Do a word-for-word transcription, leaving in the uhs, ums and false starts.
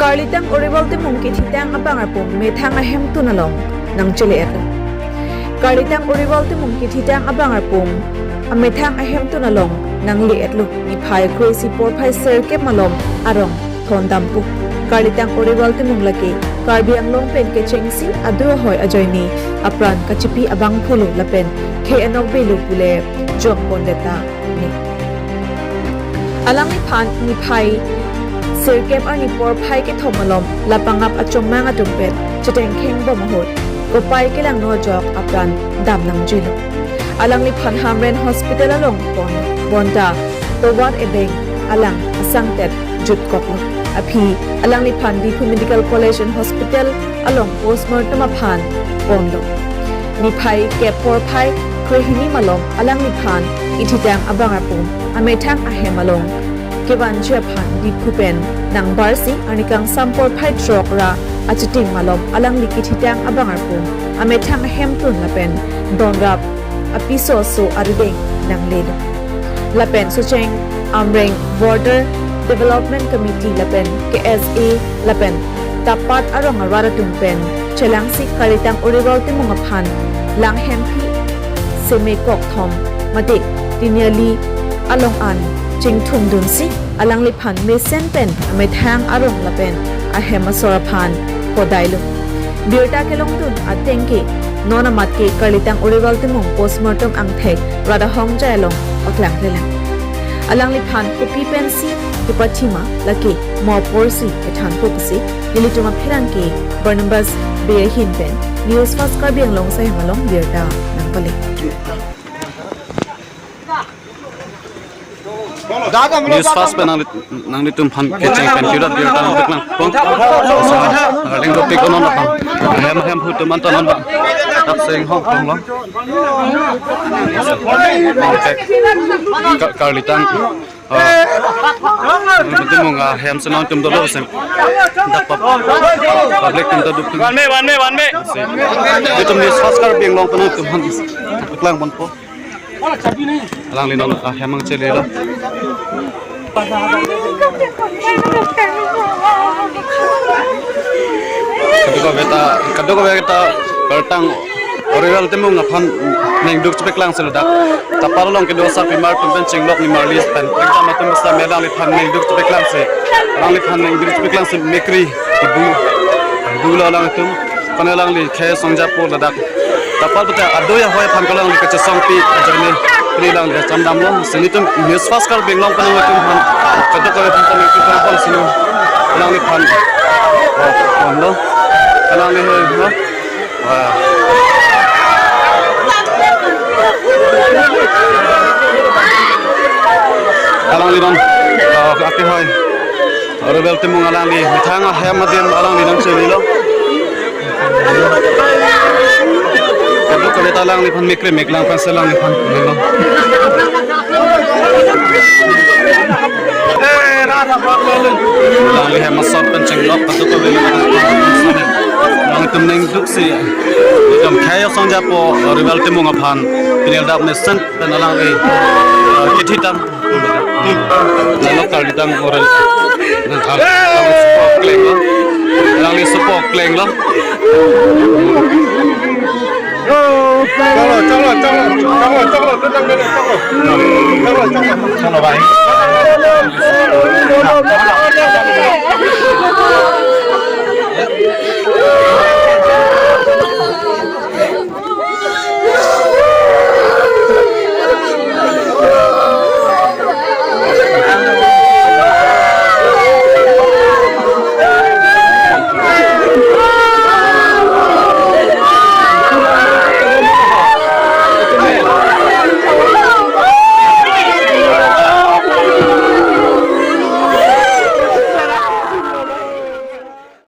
Karlitang Urival Timung kithitang abang arpum methang ahemtun along nangchele-etlo. Karlitang Urival Timung kithitang abang arpum amethang ahemtun along nangle-etlo. Niphai kre-isi porphai sirkep malom arong thondampo. Karlitang Urival Timung lake Karbi Anglong pen kechengsi adu ahoi ajoine apran kachipi abangphulo lapen khei anokbelo pule jokpondeta ne. Alangliphan niphai sirkep arni porphai kethom malom lapangap achomang atum pen chetengkhengbom ahut kopai kelangno ajok apran damnangjuilo. Alangliphan Hamren Hospital along pon bonta tovar ebeng alang asangtet jutkoklo. Aphi alangliphan Diphu Medical College and Hospital along postmortem aphan ponlo. Niphai kep porphai krehini malom alangliphan kithitang abang arpum amethang ahem along kevanji aphan Diphu pen nangbarsi arni kangsam porphai throk ra achitim malom alangli kithitang abang arpum amethang ahemtun lapen donrap apiso aso arideng nanglelo. Lapen Socheng Amreng Border Development Committee lapen K S A lapen Tapat arong arat atum pen chelangsi Karlitang Urival Timung aphan lang hemphi seme kokthom mate tiniali along an chingthumdunsi alangliphan mesen pen amethang arong lapen ahem asor aphan kodailo. Birta kelongdun ateng ke non amat ke Karlitang Urival Timung postmortem angthek rat ahongjai along paklanglelang. Alangliphan kopi pensi kepathima lake mo apotsi kethanpo pusi nelitum apherangke Barnabas Bey ahin pen News Fast Karbi Anglong asai hem along birta nangpale. News Fast pen nangli, nanglitum aphan kecheng pen kirat birta nangpaklang pon. Ling dopik non aphan. Hem hem hutum anton non bang. Dak seng hong hong long. Ka-, Karlitang. Oh. Timung ahem si nangtum dolo sem. Dak pub-, public atum ta duk. One way, one way, one way. Si. Itum News Fast Karbi Anglong pen nangtum aphan paklang ponpo. Alangli non ahem nangchelelo. Kadokave ta, kadokave ta Karlitang Urival Timung aphan ningduk chepaklangsi ladak Tapat along kedo asarpimar atum pen chinglok nimarli pen exam atum besa me alangliphan ningduk chepaklangsi, alangliphan ningduk chepaklangsi mekri kebu, kebu lo alangtum. Kone alangli khei asong japo ladak Tapat pute adu ahoi aphan ko alangli kachesongpi ajoine pini alangli kachamdamlo. Si nelitum News Fast Karbi Anglong pen nangtum aphan kadokave aphan ta nangtum aphan si alangliphan, oh, ponlo. Alangli he, no? Wah. Alangli non, oh, ake hoi. Urival Timung alangli methang ahem adim alangli nangchelelo. Kadokave ta alangliphan mekri meklang pensi alangliphan lelo. Alangli hem asor pen chinglok kadokave. Alangtum ningduksi. Itum khei asong japo Urival Timung aphan. Pini ladak mesen pen alangli, eh, kithitang. Lalu Karlitang Urival. Alangli sopo klenglo. Alangli sopo klenglo. Chalo, chalo, chalo, chalo, chalo, chalo, chalo, chalo, chalo, bhai.